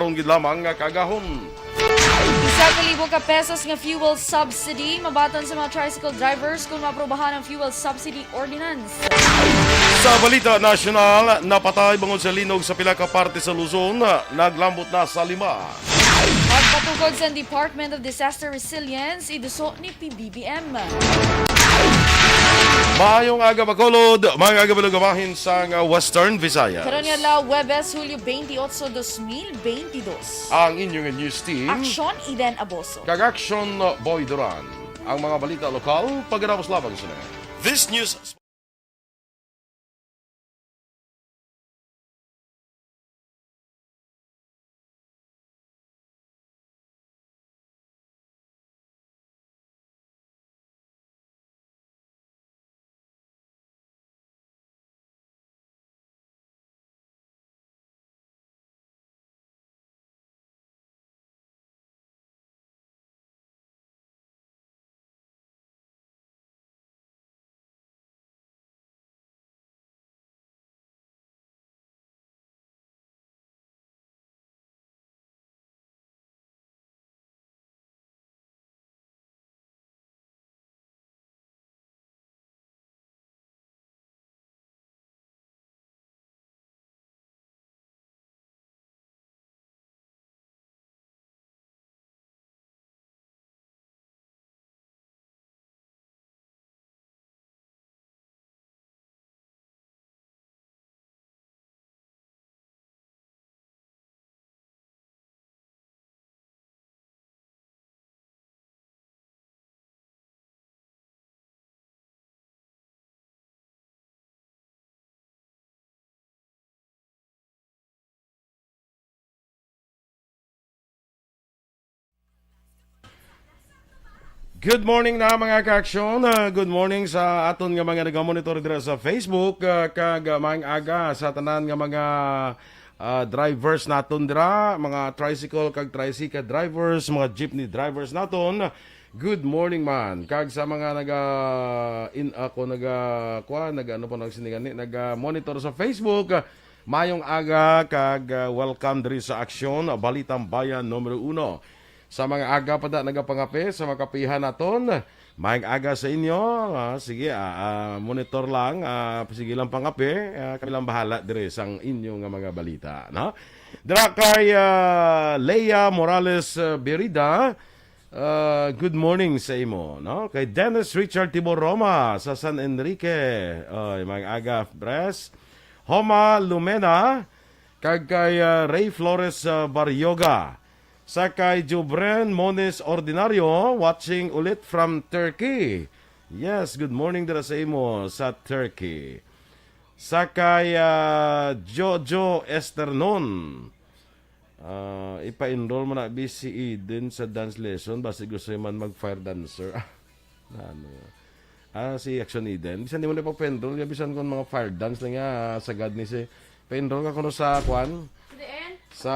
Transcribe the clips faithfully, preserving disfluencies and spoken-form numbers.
Ang gid lamang nga kaagahon. Isa ka libo ka pesos nga fuel subsidy mabaton sa mga tricycle drivers kung maaprobahan ang fuel subsidy ordinance. Sa balita nasyonal, napatay bangod sa linog sa pila ka parte sa Luzon, naglambot na sa lima. Magpatukod sa Department of Disaster Resilience, iduso ni P B B M. Maayong aga, Bacolod, mga aga, bahin sang Western Visayas. Karon nga adlaw, Huwebes, Hulyo twenty-eight, dos mil twenty-two. Ang inyong news team, Aksyon, Eden Aboso. Kag Aksyon, Boy Duran. Ang mga balita lokal, pagkatapos lamang sini. This news. Good morning na, mga ka-aksyon. Ah, good morning sa aton nga mga nagamonitor dira sa Facebook, ah, kag, ah, maayong aga sa tanan nga mga, ah, drivers naton dira, mga tricycle kag tricycle drivers, mga jeepney drivers naton. Good morning man. Kag sa mga naga, in, ako naga, kuan, naga, ano po nagsinigani, naga monitor sa Facebook, ah, maayong aga kag, ah, welcome diri sa Aksyon, Balitang Bayan numero uno. Sa mga aga pa da nagapangape sa mga kapihan naton, maayong aga sa inyo. Ah, sige, ah, ah, monitor lang, ah, sige lang pangape, ah, kami lang bahala dire sang inyo nga mga balita, no? Dira kay, ah, Lea Morales, ah, Birida, ah, good morning sa imo, no? Kay Dennis Richard Tibor Roma sa San Enrique. Oy, maayong aga, Pres. Homa Lumena, kag kay, ah, Ray Flores, ah, Barrioga. Sa kay Jubren Moniz Ordinario, watching ulit from Turkey. Yes, good morning dira sa imo sa Turkey. Sa kay, ah, Jojo Esternon. Ah, ipa-enroll mo na B C Eden sa dance lesson, basi gusto man mag-fire dancer. Ano? Ah, si Action Eden. Bisan di mo na pag-enroll, ya, bisan kung mga fire dance lang ya, sagad ni si, pa-enroll ka kuno sa, kwan? Diin? Sa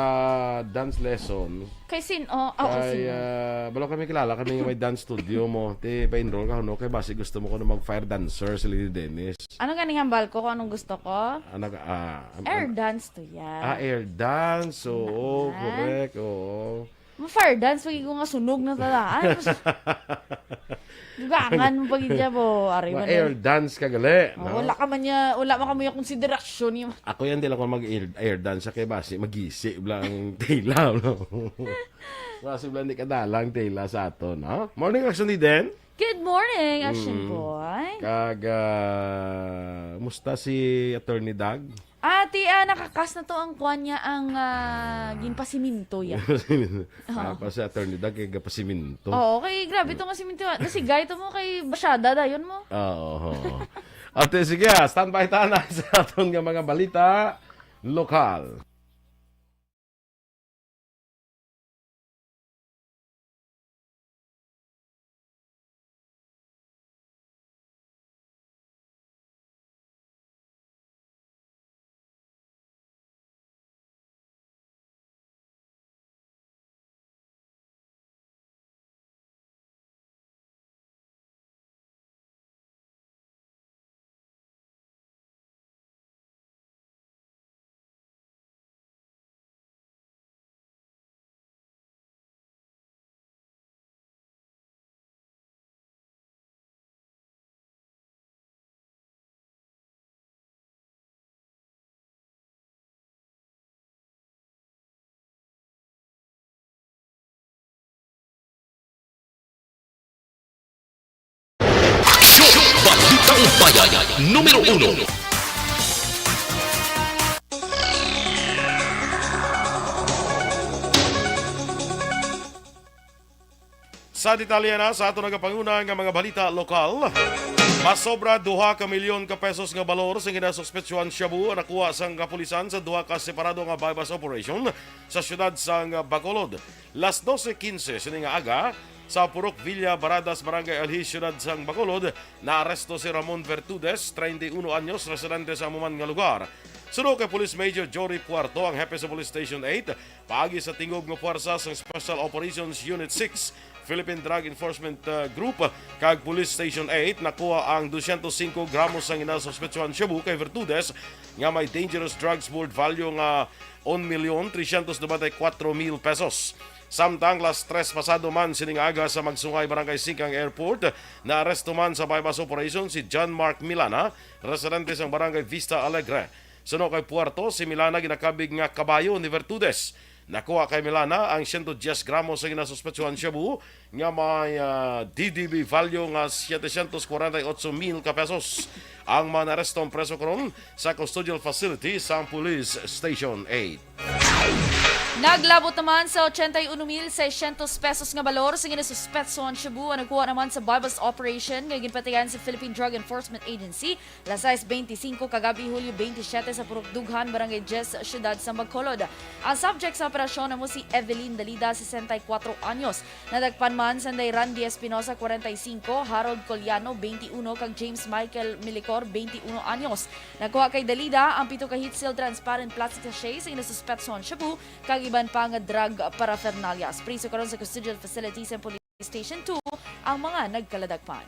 dance lesson. Kay sin-, oh, oh, Kay, sin-, ah, balo kami kilala, kami nga may dance studio mo. Ti, pa-enroll ka kuno, kay basi gusto mo kuno mag-fire dancer, si Lady Dennis. Ano gani hambal ko kung anong gusto ko? Ah, nag-, ah, am-, Air am-, dance to yan. Ah, air dance. Oo, Yan. correct. Oo. Ma-fire dance, pag ko nga sunog na talaan. Dugangan mo pag idya po, ari Ma-air man eh. dance ka gali, Oh, no? Wala ka man niya, wala man kamo yung konsiderasyon niya. Ako yan, di lang ko mag-air, air dance kay basi magisi bla ang tela, no? Basi bla hindi kadala ang tela sa ato, no? Morning, Action Eden. Good morning, Action Mm. Boy. Kag, ah, musta si Attorney Dag? Ati, ah, nakakas na to ang kwan niya, ang, ah, ginpasiminto ya. Ah, Oo. pa si Attorney Dag kay gapasiminto. Oo, kay grabe to nga siminto, ah. Nasigay to mo kay Basyada, dayon mo. Oo. Ate, sige, ah, standby ta na sa aton nga mga balita lokal. Bayan numero uno. Sa detalye na sa ato nagapanguna nga mga balita lokal, masobra duha ka milyon ka pesos nga balor sing ginasuspetsuhan shabu ang nakuha sang kapulisan sa duha ka separado nga buy-bust operation sa siyudad sang Bacolod. Las doce quince sini nga aga, sa Purok Villa Baradas, Barangay Alhi, siyudad sang Bacolod, naaresto si Ramon Vertudes, treinta y uno anyos, residente sa amo man nga lugar. Suno kay Police Major Jory Puerto, ang hepe sa Police Station eight, paagi sa tingog nga puwersa sang Special Operations Unit six, Philippine Drug Enforcement, uh, Group, kag Police Station eight, nakuha ang dosyentos singko gramos sang ginasuspetsuhan shabu kay Vertudes nga may Dangerous Drugs Board value nga un milyon tresyentos nobenta y kuwatro mil pesos. Samtang las tres pasado man sining aga sa Magsungay, Barangay Singkang Airport, naaresto man sa buy-bust operation si John Mark Milana, residente sang Barangay Vista Alegre. Suno kay Puerto, si Milana ginakabig nga kabayo ni Vertudes. Nakuha kay Milana ang siyento dyes gramo sa ginasuspetsuhan shabu nga may, ah, D D B value nga setecientos kwarenta y otso mil ka pesos. Ang mga naarestong preso karon sa custodial facility sang Police Station eight. Naglabot naman sa ochenta y uno mil seiscientos pesos nga balor sa ginasuspetsuhan shabu ang nagkuha naman sa buy-bust operation nga ginpatigayon sa Philippine Drug Enforcement Agency, las sais beintisinko kagab-i, Hulyo beintisyete, sa Purok Dughan, Barangay Diez, Siyudad sa Bacolod. Ang subject sa operasyon amo si Evelyn Dalida, sesenta y kuwatro anyos. Nadakpan man sanday Randy Espinosa, kwarenta y singko, Harold Coliano, beinti uno, kag James Michael Milicor, beinti uno anyos. Nakuha kay Dalida ang pito ka heat-sealed transparent plastic sachet sa ginasuspetsuhan shabu kag iban pa nga drug paraphernalia. Priso karon sa custodial facility sa Police Station two ang mga nagkaladakpan.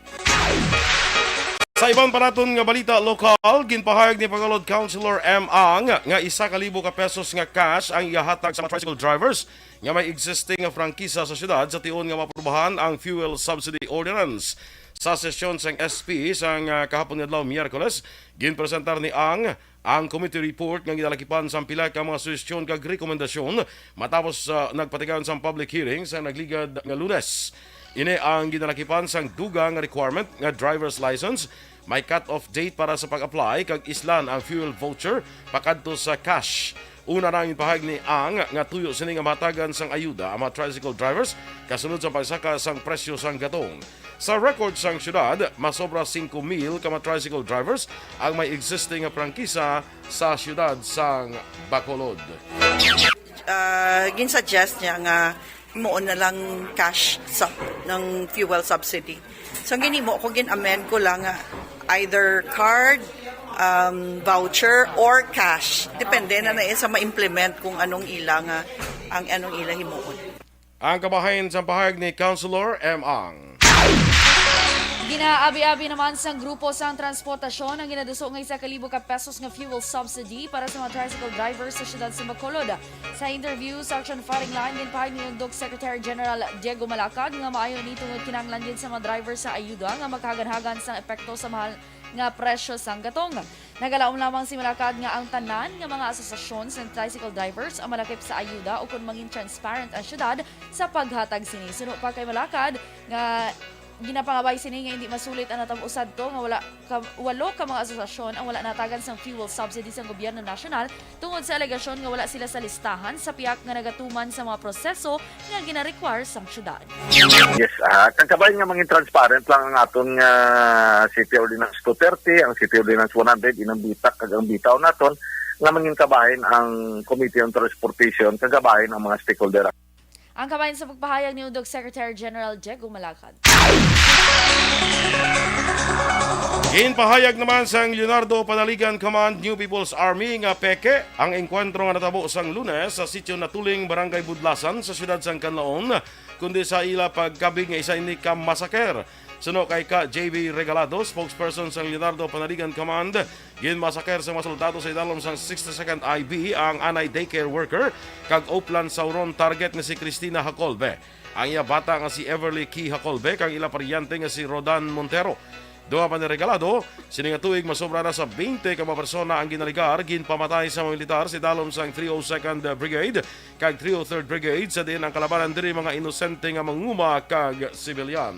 Sa iban pa naton nga balita lokal, ginpahayag ni Bacolod Councilor M. Ang nga isa ka libo ka pesos nga cash ang ihahatag sa mga tricycle drivers nga may existing nga prangkisa sa siyudad sa tion nga maaprubahan ang fuel subsidy ordinance. Sa sesyon sang S P sang, ah, kahapon nga adlaw, Miyerkules, ginpresentar ni Ang ang committee report nga ginalakipan sang pila ka mga suhestyon kag rekomendasyon matapos, ah, nagpatigayon sang public hearing sa nagligad nga Lunes. Ini ang ginalakipan sang dugang nga requirement nga driver's license, may cut-off date para sa pag-apply, kag islan ang fuel voucher pakadto sa cash. Una na ang ipahayag ni Ang nga tuyo sini nga mahatagan sang ayuda ang mga tricycle drivers kasunod sa pagsaka sang presyo sang gatong. Sa record sang siyudad, masobra singko mil ka mga tricycle drivers ang may existing nga prangkisa sa siyudad sang Bacolod. Ah, ginsuggest niya nga himuon na lang cash sa, ng fuel subsidy. So, ang ginhimo ko, gin-amend ko lang nga either card, um, voucher, or cash. Depende na na sa ma-implement kung anong ila nga, ang anong ila himuon. Ang kabahin sa pahayag ni Councilor M. Ang. Ginaabi-abi naman sang grupo sang transportasyon ang ginaduso nga isa ka libo ka pesos nga fuel subsidy para sa mga tricycle drivers sa siyudad sa Bacolod. Sa interview sa Action Firing Line, ginpahayag ni Doc Secretary General Diego Malacad nga maayo ni tungod kinahanglan gid sa mga driver sa ayuda nga makahagan-hagan sang epekto sa mahal nga presyo sang gatong. Nagalaom lamang si Malacad nga ang tanan nga mga asosasyon sa tricycle drivers ang malakip sa ayuda ukon mangin transparent ang syudad sa paghatag sini. Suno pa kay Malacad nga ginapangabay sini nga hindi masulit ang natabo sadto nga wala ka, walo ka mga asosasyon ang wala natagan sang fuel subsidy sang gobyerno nasyonal tungod sa alegasyon nga wala sila sa listahan sa pihak nga nagatuman sa mga proseso nga gina-require sang syudad. Yes, ah, kag kabahin nga mangin transparent lang ang aton nga City Ordinance two thirty, ang City Ordinance one hundred, inang bitak kag ang bitaw naton nga mangin kabahin ang Committee on Transportation kag kabahin ang mga stakeholder. Ang kabahin sa pagpahayag ni Udog Secretary General Diego Malacad. Ginpahayag naman sang Leonardo Panaligan Command New People's Army nga peke ang engkwentro nga natabo sang Lunes sa Sitio Natuling, Barangay Budlasan, sa siyudad sang Canlaon, kundi sa ila pagkabig nga isa ini ka massacre. Suno kay Ka J B Regalado, spokesperson sang Leonardo Panaligan Command, ginmasaker sa mga soldado sa idalom sang sixty-second I B ang anay daycare worker kag Oplan Sauron target nga si Christina Hacolbe. Ang iya bata nga si Everly Key Hacolbe kag ila paryente nga si Rodan Montero. Duha pa ni Regalado, sini nga tuig masobra na sa twenty ka mga persona ang ginaligar, ginpamatay sa mga militar sa idalom sang three oh second Brigade kag three oh third Brigade, sa diin ang kalabanan diri mga inosente nga manguma kag sibilyan.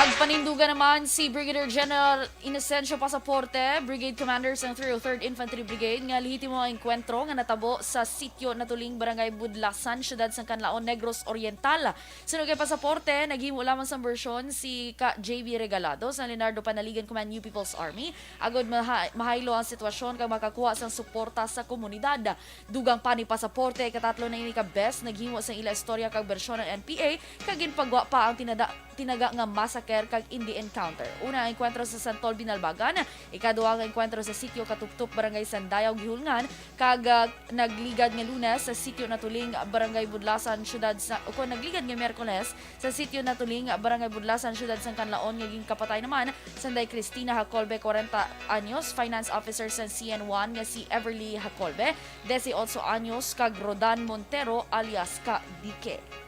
Nagpanindugan naman si Brigadier General Inocencio Pasaporte, Brigade Commander sang three oh third Infantry Brigade, nga lehitimo ang engkwentro nga natabo sa Sitio Natuling, Barangay Budlasan, Siyudad sang Canlaon, Negros Oriental. Suno kay Pasaporte, naghimo lamang sang bersyon si ka J B Regalado sang Leonardo Panaligan Command New People's Army agod maha- mahaylo ang sitwasyon kag makakuha sang suporta sa komunidad. Dugang pa ni Pasaporte, ikatatlo na ini ka bes naghimo sang ila istorya kag bersyon ang N P A, kag ginpagwa pa ang tinada- tinaga nga massacre kag indi encounter. Una ang engkwentro sa Santol, Binalbagan, ikaduha ang engkwentro sa Sitio Katuptup, Barangay Sandayaw, Guihulngan, kag, ah, nagligad nga Lunes sa Sitio Natuling, Barangay Budlasan, Siyudad sa, o kon nagligad nga Miyerkules sa Sitio Natuling, Barangay Budlasan, Siyudad sang Canlaon, nga ginkapatay naman sanday Cristina Hacolbe, kwarenta anyos, finance officer sa C N one, nga si Everly Hacolbe, disiotso anyos, kag Rodan Montero alias ka Dike.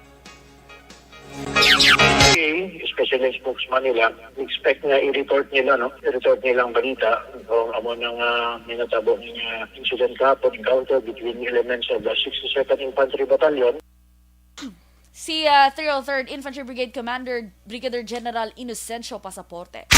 Especially spokesman nila, expect nga i-report nila, no? I-report nila ang balita. So, amo nang, ah, may natabo nga incident kahapon, encounter between elements of the sixty-second Infantry Battalion. Si, ah, three oh third Infantry Brigade Commander Brigadier General Inocencio Pasaporte.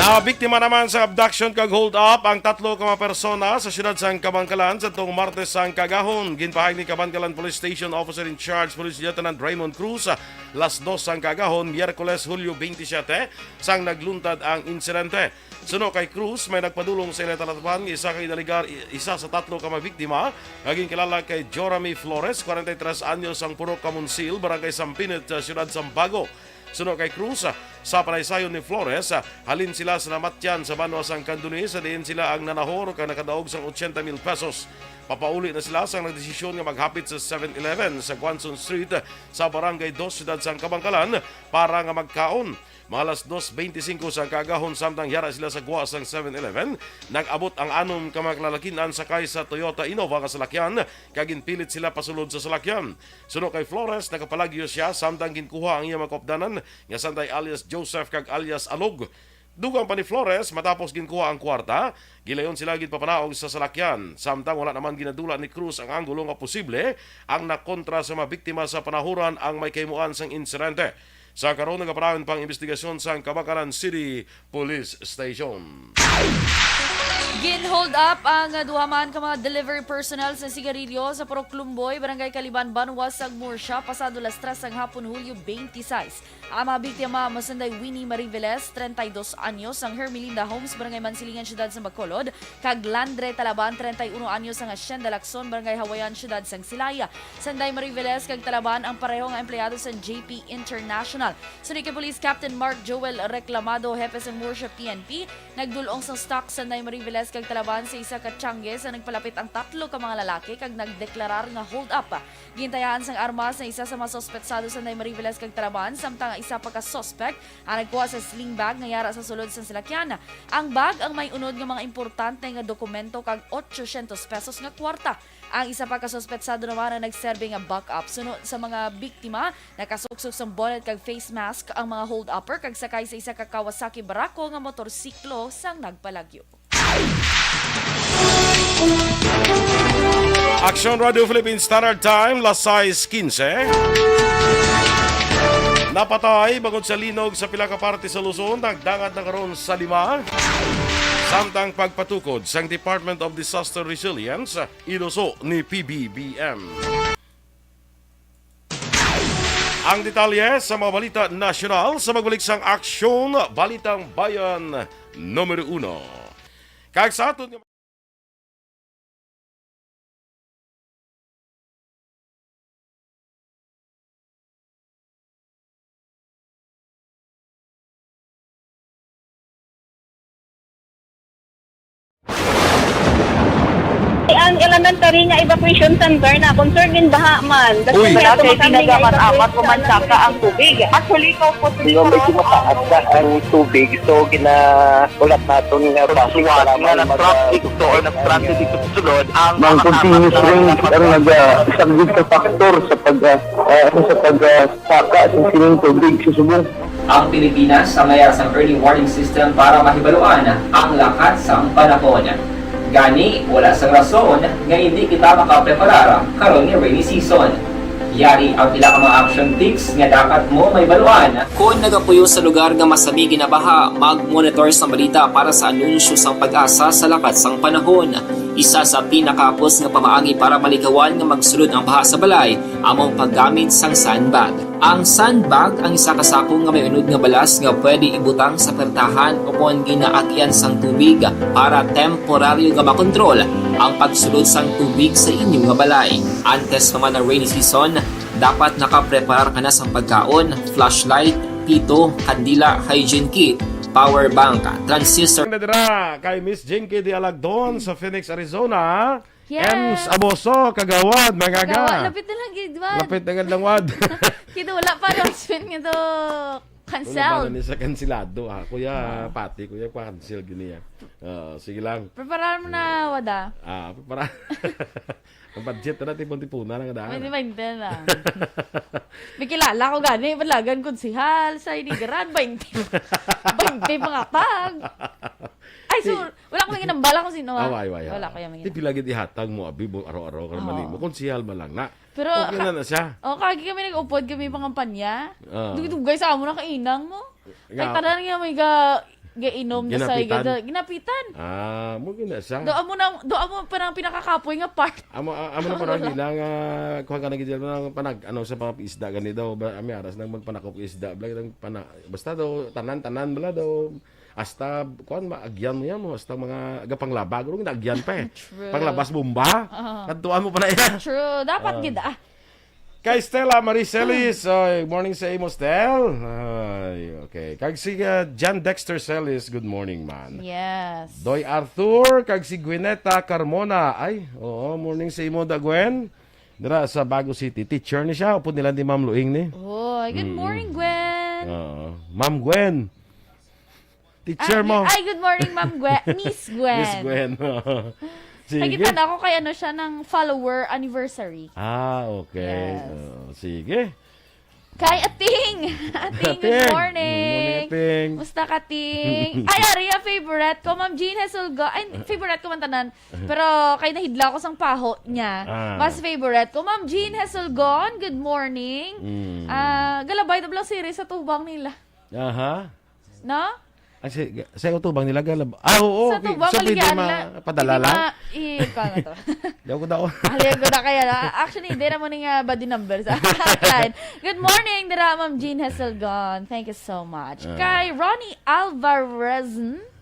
Nabiktima naman sa abduction kag hold up ang tatlo ka mga persona sa siyudad sang Kabankalan sadtong Martes sang kaagahon. Ginpahayag ni Kabankalan Police Station Officer in Charge Police Lieutenant Raymond Cruz, ah, las dos sang kaagahon, Miyerkules, Hulyo twenty-seven, sang nagluntad ang insidente. Suno kay Cruz, may nagpadulong sa ila talatapan nga isa ka ginaligar, i- isa sa tatlo ka mga biktima nga ginkilala kay Joramy Flores, kwarenta y tres anyos, ang purok Kamunsil, Barangay Sampinit, sa siyudad Sambago. Suno kay Cruz, sa panaysayon ni Flores, halin sila sa Namatyan sa banwa sang Candoni, sa diin sila ang nanahor kag nakadaog sang ochenta mil pesos. Papauli na sila sang nagdesisyon nga maghapit sa Seven Eleven sa Guanzon Street sa Barangay Dos, siyudad sang Kabankalan, para nga magkaon. Mga alas dos beintisinko sang kaagahon, samtang yara sila sa gwa sang Seven Eleven, nag-abot ang anom ka mga kalalakin-an sakay sa Toyota Innova nga salakyan, kag ginpilit sila pasulod sa salakyan. Suno kay Flores, nakapalagyo sia samtang ginkuha ang iya mga kaupdanan nga sanday alias Joseph kag alias Alog. Dugang pa ni Flores, matapos ginkuha ang kwarta, gilayon sila ginpapanaog sa salakyan, samtang wala naman ginadula ni Cruz ang anggulo nga posible ang nakontra sa mga biktima sa panahuran ang may kahimuan sang insidente. Sa karon, nagapadayon pa ang imbestigasyon sang Kabankalan City Police Station. Gin-hold up ang duha man ka mga delivery personnel sa sigarilyo sa Purok Lumboy, Barangay Caliban, Banwa sang Murcia, pasado las tres sang hapon, Hulyo twenty-six. Ang mga biktima masanday Winnie Marie Velez, treinta y dos anyos, sang Hermelinda Homes, Barangay Mansilingan, Siyudad sang Bacolod, kag Landre Talaban, treinta y uno anyos, sang Hacienda Lacson, Barangay Hawayan, Siyudad sang Silay. Sanday Marie Velez kag Talaban ang pareho nga empleyado sa J P International. Suno kay Police Captain Mark Joel Reclamado, hepe sang Murcia P N P, nagdul-ong sang stock sanday Marie Velez kag Talaban sa isa ka tiangge sa nagpalapit ang tatlo ka mga lalaki kag nagdeklarar nga hold up. Gintayaan sang armas ang isa sa mga suspetsado sanday Marie Velez kag Talaban, samtang ang isa pa ka suspect ang nagkuha sa sling bag nga yara sa sulod sang salakyan. Ang bag ang may unod nga mga importante nga dokumento kag ochocientos pesos nga kwarta. Ang isa pa ka suspetsado naman ang nagserbi nga backup. Suno sa mga biktima, nakasuksok sang bonnet kag face mask ang mga hold-upper kag sakay sa isa ka Kawasaki Barako nga motorsiklo sang nagpalagyo. Aksyon Radio Philippine Standard Time, las sais quince. Napatay bangod sa linog sa pila ka parte sa Luzon, nagdangat na karon sa lima. Samtang pagpatukod sang Department of Disaster Resilience, inuso ni P B B M. Ang detalye sa mga balita nasyonal sa magbalik sang Aksyon Balitang Bayan numero uno. Kag sa aton nga Ang elementary nga evacuation center na concern in baha man. Uy. Wala kay tinaga man amat, pumansaka ang tubig. Actually, ikaw po, medyo mataas na ang tubig, so gina-, ulat naton nga basic nga nag-traffic to or nag-transit dito sa sulod, ang continuous rain ang nag-, ah, isa gid sa factor sa pag, ah, ah, sa pag, ah, saka sa sining tubig sa subong. Ang Pilipinas ang may ara sang early warning system para mahibaluan ang lakat sang panahon. Gani, wala sang rason nga indi kita makapreparar karon nga rainy season. Yari ang pila ka mga action tips nga dapat mo mahibaluan. Kon nagapuyo sa lugar nga masami ginabaha, mag-monitor sang balita para sa anunsyo sang PAGASA sa lakat sang panahon. Isa sa pinakahapos nga pamaagi para malikawan nga magsulod ang baha sa balay amo ang paggamit sang sandbag. Ang sandbag ang isa ka sako nga may unod nga balas nga pwede ibutang sa pertahan o kon ginaagyan sang tubig para temporaryo nga makontrol ang pagsulod sang tubig sa inyo nga balay. Antes pa man ang rainy season, dapat nakapreparar ka na sang pagkaon, flashlight, pito, kandila, hygiene kit, power bank, transistor. Na dira kay Miss Jinky de Alagdon sa Phoenix, Arizona. Yes. Ems Aboso, kagawad, mga ga. Kagawad, lapit na lang gid, wad. Lapit na gid lang, wad. Kito, wala pa announcement nga to. Wala pa cancel. Na ni sa kansilado, ha. Kuya, ah, Pati, kuya, pa-cancel gini, ah. Ah, sige lang. Preparar mo na, wada. Ah, prepara. Ang budget na, tipon-tipunan ang daan. Twenty twenty lang. May kilala ko gani, Balagan Konsihal, sa Inigaran, twenty. Twenty pangatag. Ay, so, wala ko may ginambala kung sino, ah. Away, away, Wala ah. Ko yung Di mga pila gid ihatag mo, abi, bo-, araw-araw ka naman Oo. Nimo. Konsihal man lang na. Pero Okay na ka-, na siya. Oh, kagi kami nag-upod kami pangampanya. Ah. Dugay-dugay sa amo na kainang mo. Kay Nga. Tanan nga may ga-, gainom na sa Ginapitan. Igada-, ginapitan. Ah, mo gina siya. Do amo na, do amo pa nang pinakakapoy nga part. Amo, a-, amo na parang Wala. Nila nga, kuha ka na gid ng panag-, ano, sa mga isda gani daw, ba, ami aras nang magpanakop isda, bla, nang pana-, basta daw, tanan-tanan, bla, daw, hasta, kuwan, maagyan mo yan, mo, hasta mga gapanglaba, gurong naagyan pa eh. True. Panglabas bomba, Ah. Kadtuan mo pa na iya. True, dapat Ah. gid, ah. Kay Stella Marie Celis, oy, morning sa imo, Stel. Ay, okay. Kag si, uh, John Dexter Celis, good morning, man. Yes. Doy Arthur, kag si Gwynetta Carmona. Ay, oo, morning sa imo, da Gwen. Dira sa Bago City. Teacher ni siya, upod nila ni Ma'am Luing ni. Oy, good Mm-mm. morning, Gwen. Oo. Ma'am Gwen. Teacher Ah, mo. Ay, good morning, Ma'am Gwen. Miss Gwen. Miss Gwen. Sige. Nakita na ako kay ano siya ng follower anniversary. Ah, okay. Yes. Oh, sige. Kay Ating. Ating, good Ating. Morning. Good morning, Ating. Musta ka, Ting? Ay, ari ang favorite ko, Ma'am Jean Hesulgo. Ay, favorite ko man tanan. Pero kay nahidla ko sang paho niya. Ah. Mas favorite ko, Ma'am Jean Hesulgon. Good morning. Mm. Ah, galabay na bala siri sa tubang nila. Aha. No? Ay, si, sa utubang nila, galab-, ah, oo, Sa okay. Tubang, So, pwede maligyan ma-, nila. Padala Pwede lang? ma-, i-, kuha nga to. Di ako daw. Aliw ko na kaya na. Actually, di na mo ni nga body number sa hotline. Good morning, dira, Ma'am Jean Heselgon. Thank you so much. Ah. Kay Ronnie Alvarez, hmm?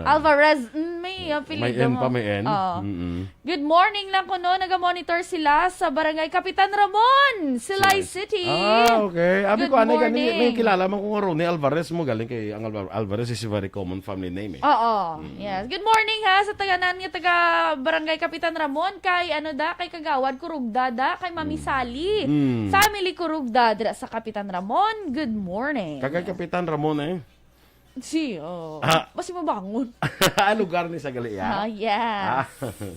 Alvarez, mm, may apelyido May N mo. pa, may N. Oo. Mm-mm. Good morning lang kuno, naga-monitor sila sa Barangay Kapitan Ramon, Silay Silay. City. Ah, okay. Abi Good ko, anay gani, may morning. Kilala man ko nga Ronnie Alvarez mo, galing kay ang Alvar-, Alvarez is a very common family name eh. Oo, Mm. yes. Good morning ha, sa taganan nga taga Barangay Kapitan Ramon, kay ano da, kay Kagawad Kurugda da, kay Mami Mm. Sally. Mm. Family Kurugda dira sa Kapitan Ramon. Good morning. Kagay Kapitan Ramon eh. Si, oh, Ah. Mas mabangon. Ah, lugar ni sa gali, ah? Ah, yes. Ah,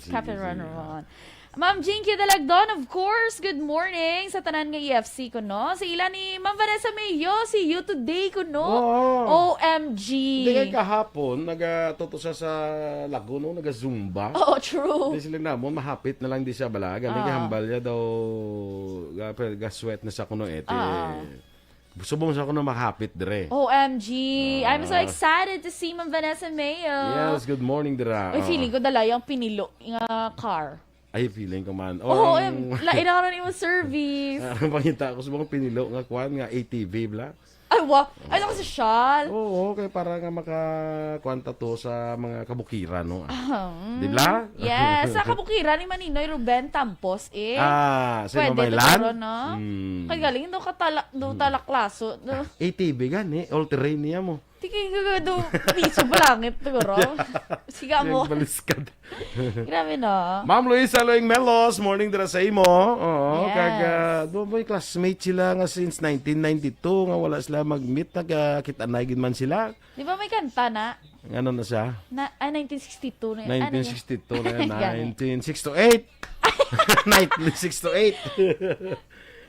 sige, Cafe sige. Run Run. Ma'am Jinky Dalagdon, of course, good morning sa tanan nga E F C ko, no? Si ila ni Ma'am Vanessa Mayo, see you today ko, no? Oo. O M G. Hindi kay kahapon, nagatuto siya sa Lago, no? Naga-Zumba. Oo, true. Hindi sila namon, mahapit na lang di siya bala. Galing Ah. Hambal niya daw, ga-, ga-sweat na sa kuno, eh. Ti-, Ah. Subong sa kuno mahapit dire. O M G! I'm so Ah. excited to see Ma'am Vanessa Mayo. Yes, good morning, dira. Uy, Oh. feeling ko dala yung pinilo nga car. Ay, feeling ko man. Oo, Oh, em, ang lain na karon imo service. Ah, ang pangita ko sa mga pinilo nga kwan, nga A T V, bla? Ay, wa. Ay, nakasosyal. Oo, kay para nga maka, kwan ta to sa mga kabukiran, no? Ah, mm. Di bla? Yes, sa kabukiran ni Maninoy Ruben Tampos, eh. Ah, sa Pwede Imamaylan? to, no? Mm. Kay galing daw katala-, daw Mm. talaklaso, no? A T V gani, all terrain niya mo. Tingin ko daw, piso palangit, siguro. Siga mo. Yung baliskad. Grabe, no? Ma'am Luisa Loing Melos, morning dira sa imo. Oo, Yes. kag, ah, doon mo'y classmate sila nga since nineteen ninety-two, nga wala sila mag-meet, nagkakita na gid man sila. Di ba may kanta na? Ano na siya? Na, ah, nineteen sixty-two na yun. Ano yun? Nineteen sixty-two na yun, Gani. nineteen six to eight. Nightly six to eight.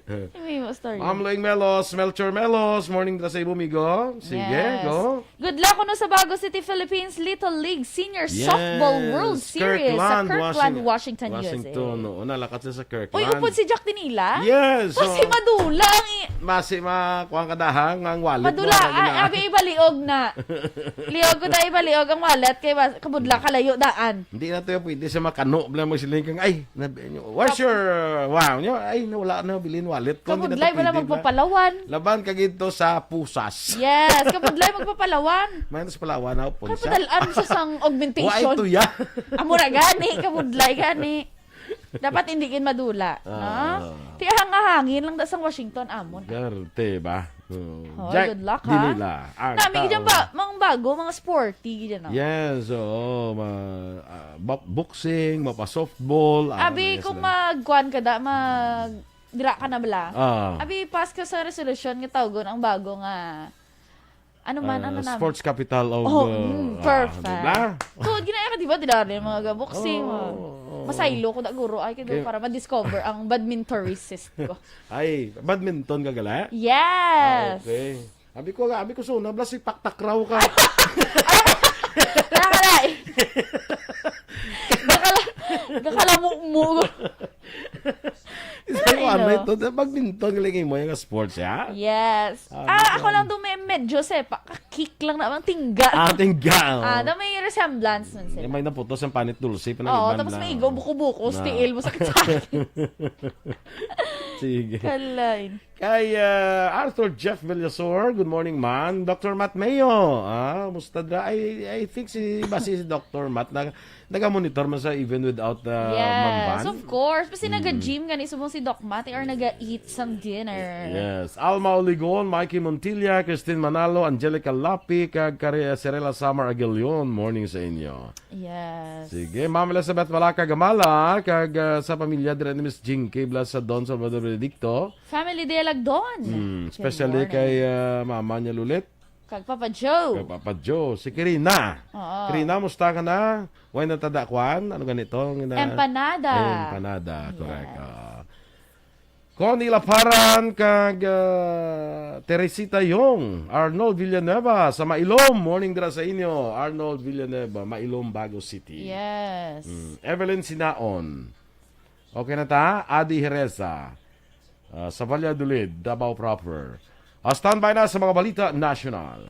May mo story. Ma'am Loing Melos, Melchor Melos, morning dira sa imo, amigo. Sige, Yes. go. Good luck kuno sa Bago City, Philippines Little League Senior Softball Yes, World Series sa Kirkland, Kirkland, Washing-, Washington, U S A. Washington. Oo, nalakat siya sa Kirkland. Uy, upod si Jack Tinila? Yes, Kasi so, madula ang i- masi ma-, kuwan ka dahang ang wallet mo, Madula, lagi na. a-, abi ibaliog na. Liog ko na ibaliog ang wallet kay mas-, kabudla kalayo daan. Hindi na to yung pwede sa makano, bala mo siling kang, "Ay, nab-, where's Kap- your, uh, wow?" Nyo, "Ay, nawala na, bilin wallet ko, hindi na to Kabudlay, wala pwede, bala." magpapalawan. Laban ka gito sa pusas. Yes, kabudlay magpapalawan. May sa palawan, ha, Kaya pusas. padalaan sa sang augmentation. Wa ito, ya. Amo na gani, kabudlay gani. Dapat hindi gid madula, no? Ah. Ti hangahangin lang da sang Washington, amo na. Garte ba? Oh. Oh, Jack, good luck, ha? Dinila, ang Nami, gid taon. Ba, mga bago, mga sporty, gid, no? Yes, oo, ma-, ah, bo-, boxing, mapa-softball, ah, Abi, yes kung lang. magkuan ka da, mag-, dira ka na bala. Ah. Abi, pass ka sa resolution nga tawgon ang bago nga, ano man, Ah, ano na? Sports capital of, Oh, uh, mm, ah, perfect. di ba? Tuod, ginaya ka, di ba? Dira rin mga boxing, Oo, mga oo. Masaylo ko da, guro. Ay, kaya Kaya para ma-discover ang badmintonist ko. Ay, badminton ka gala? Yes. Ah, okay. Abi ko, abi ko, so, nabla si Paktakraw ka. Nakalay. Gakala-, gakalamu-mu. Isa ko, Ay, ano no. ito? Badminton, galing mo yung sports, ya? Yes. Ah, Ah, ako medyo lang doon may medyo sepa. Ka-kick lang na, ang tingga. Ah, tingga, oh. Ah, na may resemblance man sila. Yung may naputos ang panit dulce, Oo, panaliban tapos lang. may igo, buko-buko, Na. sa tiil, masakit sa akin. Sige. Kalain. Kay, ah, Arthur Jeff Villasor, good morning, man. Doctor Matt Mayo, ah, musta dra? I, I think si, basi si Doctor Matt na, naga-monitor man sa even without, ah, Yes, Ma'am Van. of course. Basi Mm. naga-gym gani subong si Doc Matt or naga-eat some dinner. Yes. Alma Oligon, Mikey Montilla, Christine Manalo, Angelica Lapi, kag Kari-, Cirela Samar Aguilion. Morning sa inyo. Yes. Sige, Ma'am Elizabeth Malaka Gamala, kag, ah, sa pamilya dire ni Miss Jinky Blas sa Don Salvador Benedicto. Family Day Lagdon. Mm, Good especially morning. kay, ah, mama niya Lulit. Kag Papa Joe. Kag Papa Joe. Si Kirina. Oo. Kirina, musta ka na? Way na tada kwan? Ano ganito? Ang ina- Empanada. Ay, empanada. Correct. Yes. Ah. Connie Laparan kag, ah, Teresita Yong. Arnold Villanueva sa Mailom. Morning dira sa inyo. Arnold Villanueva, Mailom, Bago City. Yes. Mm. Evelyn Sinaon. Okay na ta? Adi Hereza, ah, sa Valladolid, Davao Proper. Ah, standby na sa mga balita nasyonal.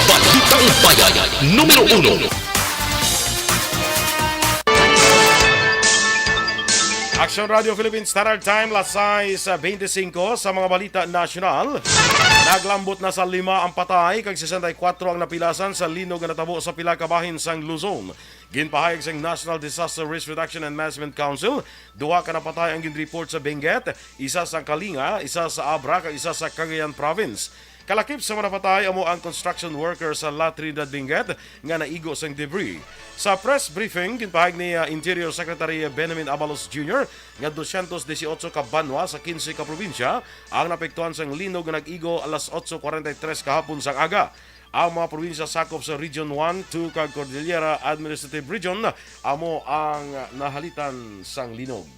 Balitang Bayan, numero uno. Action Radio Philippines Standard Time, las sais beintisinko. Sa mga balita nasyonal, naglambot na sa lima ang patay kag sesenta y kuwatro ang napilasan sa linog nga natabo sa pila ka bahin sang Luzon. Ginpahayag sang National Disaster Risk Reduction and Management Council, duha ka napatay ang gin-report sa Benguet, isa sa Kalinga, isa sa Abra, kag isa sa Cagayan Province. Kalakip sa mga napatay amo ang construction worker sa La Trinidad Benguet nga naigo sang debris. Sa press briefing, ginpahayag ni, ah, Interior Secretary Benjamin Abalos Junior nga dosyentos disiotso ka banwa sa kinse ka probinsya ang naapektuhan sang linog nga nag-igo alas otso kwarenta y tres kahapon sang aga. Ang mga probinsya sakop sa Region one, two kag Cordillera Administrative Region amo ang nahalitan sang linog.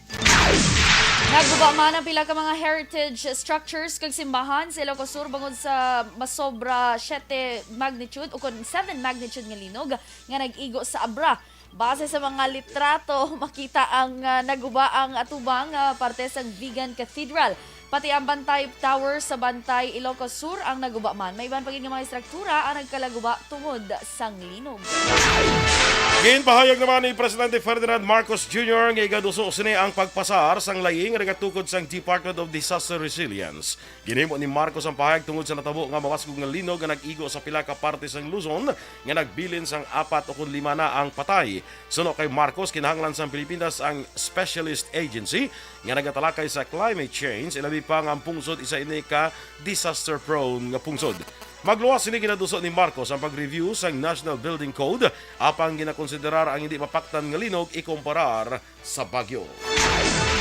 Naguba man ang pila ka mga heritage structures kag simbahan sa Ilocos Sur bangod sa masobra siyete magnitude o kon seven magnitude nga linog nga nag-igo sa Abra. Base sa mga litrato, makita ang, ah, naguba ang atubang, ah, parte sang Vigan Cathedral. Pati ang Bantay Tower sa Bantay, Ilocos Sur ang naguba man. May iban pa gid nga mga istruktura ang nagkalaguba tungod sang linog. Ginpahayag naman ni Presidente Ferdinand Marcos Junior nga igaduso sini ang pagpasar sang layi nga nagatukod sang Department of Disaster Resilience. Ginhimo ni Marcos ang pahayag tungod sa natabo nga mabasgog nga linog nga nag-igo sa pila ka parte sang Luzon nga nagbilin sang apat ukon lima na ang patay. Suno kay Marcos, kinahanglan sang Pilipinas ang specialist agency nga nagatalakay sa climate change, ilabi pa nga ang pungsod isa ini ka disaster-prone nga pungsod. Magluwas sini ginaduso ni Marcos ang pag-review sang National Building Code, apang ginakonsiderar ang hindi mapaktan nga linog ikumparar sa bagyo.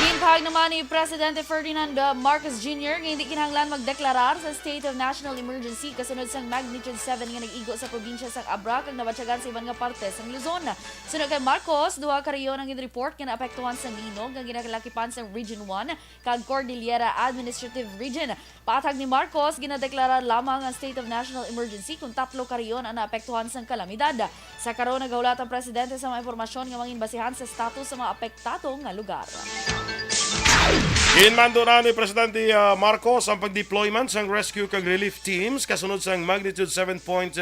Ginpahayag naman ni Presidente Ferdinand, uh, Marcos Junior nga hindi kinahanglan magdeklarar sa state of national emergency kasunod sang magnitude seven nga nag-igo sa probinsya sang Abra kag nabatyagan sa iban nga parte sang Luzon. Suno kay Marcos, duha ka rehiyon ang gin-report nga naapektuhan sang linog nga ginakalakipan sang Region one kag Cordillera Administrative Region. Paathag ni Marcos, ginadeklarar lamang ang state of national emergency kung tatlo ka rehiyon ang naapektuhan sang kalamidad. Sa karon, nagahulat ang presidente sa mga impormasyon nga manginbasihan sa status sa mga apektado nga lugar. Ginmando na ni Presidente, ah, Marcos ang pag-deployment sang rescue kag relief teams kasunod sang magnitude seven point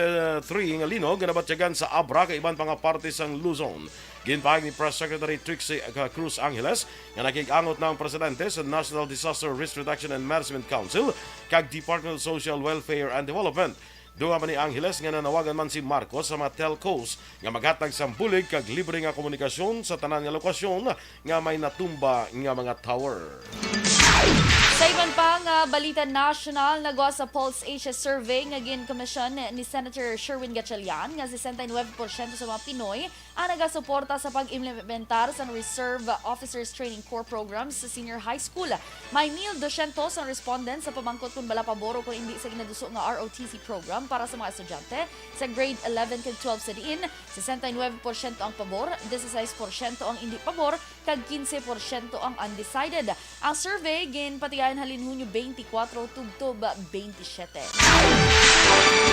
three nga linog nga nabatyagan sa Abra kag iban pa nga parte sang Luzon. Ginpahayag ni Press Secretary Trixie Cruz Angeles nga nakig-angot na ang presidente sa National Disaster Risk Reduction and Management Council kag Department of Social Welfare and Development. Dugang man ni Angeles nga nanawagan man si Marcos sa mga telcos nga maghatag sang bulig kag libre nga komunikasyon sa tanan nga lokasyon nga may natumba nga mga tower. Sa iban pa nga balita nasyonal, nagwa sa Pulse Asia Survey nga gin-commission ni Senator Sherwin Gatchalian nga sesenta y nuebe porsyento sa mga Pinoy ang nagasuporta sa pag-implementar sang Reserve Officers Training Corps program sa senior high school. May mil dosyentos ang respondents sa pamangkot kon bala pabor o kon indi sa ginaduso nga R O T C program para sa mga estudyante sa grade eleven kag twelve, sa diin sesenta y nuebe porsyento ang pabor, disisais porsyento ang indi pabor, kag kinse porsyento ang undecided. Ang survey ginpatigayon halin Hunyo twenty-four tubtob twenty-seven.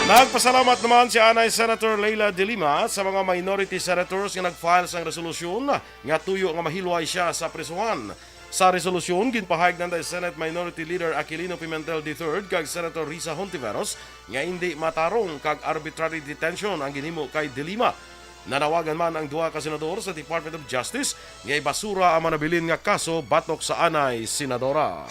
Nagpasalamat naman si anay Senator Leila de Lima sa mga minority senators nga nag-file sang resolusyon nga tuyo nga mahilway sia sa prisuhan. Sa resolusyon, ginpahayag nanday Senate Minority Leader Aquilino Pimentel the third kag Senator Risa Hontiveros nga indi matarong kag arbitrary detention ang ginhimo kay de Lima. Nanawagan man ang duha ka senador sa Department of Justice nga ibasura ang mga nabilin nga kaso batok sa anay senadora.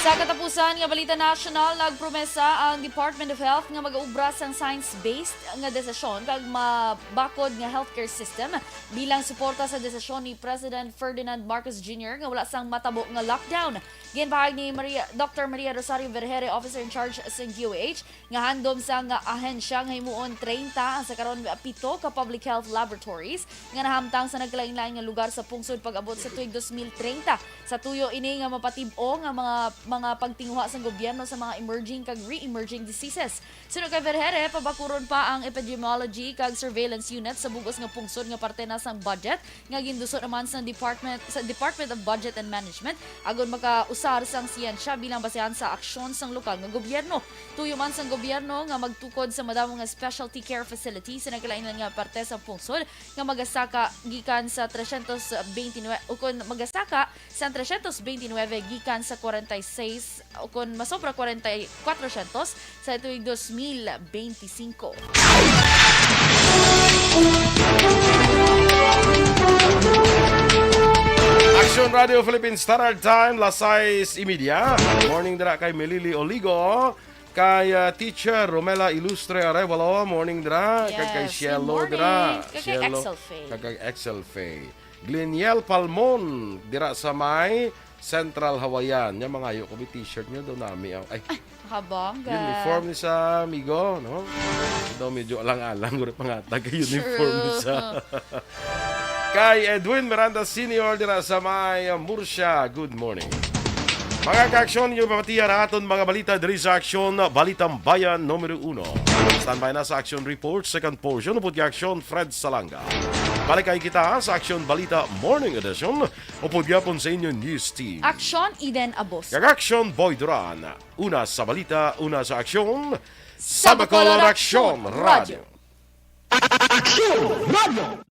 Sa katapusan nga balita nasyonal, nagpromesa ang Department of Health nga mag-ubra sang science-based nga desisyon kag mabakod nga healthcare system bilang suporta sa desisyon ni President Ferdinand Marcos Junior nga wala sang matabo nga lockdown. Ginpahayag ni Maria, Doktor Maria Rosario Vergere, Officer in Charge sa D O H, nga handom sang ahensya nga himuon treinta, ang sa karon pito ka public health laboratories nga nahamtang sa nagkalainlain nga lugar sa pungsod pag-abot sa tuig dos mil treinta. Sa tuyo ini nga mapatib-o nga mga, mga pagtinguha sang gobyerno sa mga emerging kag re-emerging diseases. Suno kay Vergere, pabakuron pa ang epidemiology kag surveillance unit sa bug-os nga pungsod nga parte na sang budget nga ginduso naman sa Department, sa Department of Budget and Management, agon makausar sang siyensya bilang basehan sa aksyon sang lokal nga gobyerno. Tuyo man sang gobyerno nga magtukod sa madamo nga specialty care facility sa nagkalain-lain nga parte sa pungsod nga magasaka gikan sa tresyentos bente nuebe, o kon magasaka sa tresyentos bente nuebe gikan sa kwarenta y seis, o kon masobra kwarenta y kwatro syentos sa tuig dos mil bente singko. Action Radio Philippines Standard Time, las sais y media. Morning dira kay Melili Oligo, kay, ah, Teacher Romela Ilustre Arevalo, morning dira, kag kay Yes, good Cielo morning. dira. Kag kay Cielo, Excel Faye. Kag kay Excel Faye. Gleniel Palmon dira sa may Central Hawaiian. Nya, mangayo ko, may t-shirt niyo daw nami ang, ay, Habang uniform ni sa amigo, no? Daw medyo alang-alang, guri pangatag kay uniform ni True. sa. Kay Edwin Miranda Senior dira sa may, uh, Murcia. Good morning. Mga ka-aksyon, inyo mapatihan aton mga balita diri sa Aksyon Balitang Bayan numero uno. Standby na sa Aksyon Report, second portion, upod kay Aksyon Fred Salanga. Balikay kita sa Aksyon Balita Morning Edition, upod gyapon sa inyo news team. Aksyon Eden Abos. Kag Aksyon Boy Duran. Una sa balita, una sa aksyon, sa Bacolod Aksyon Radio. Aksyon Radio!